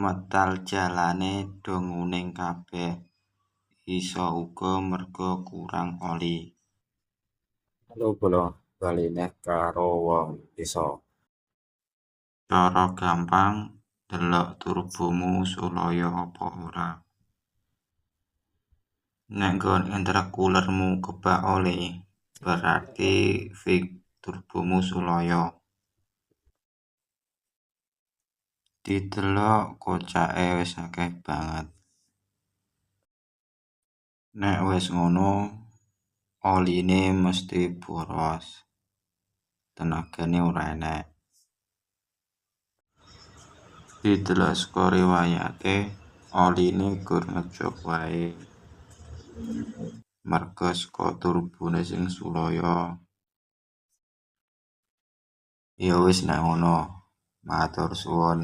Metal jalane do nguning kabeh, iso uga merga kurang oli. Halo bolo, bali neh karo wong desa. Cara gampang ndelok turbomu sulaya apa ora. Nek nggon intercoolermu kebak oli, berarti fix turbomu sulaya. Didelok kocake wis akeh banget. Nek wis ngono, oline mesti boros, tenagane ora enek. Didelok saka riwayate, oline gur ngejok wae. Merga saka turbone sing sulaya. Ya wis nek ngono, matur suwun.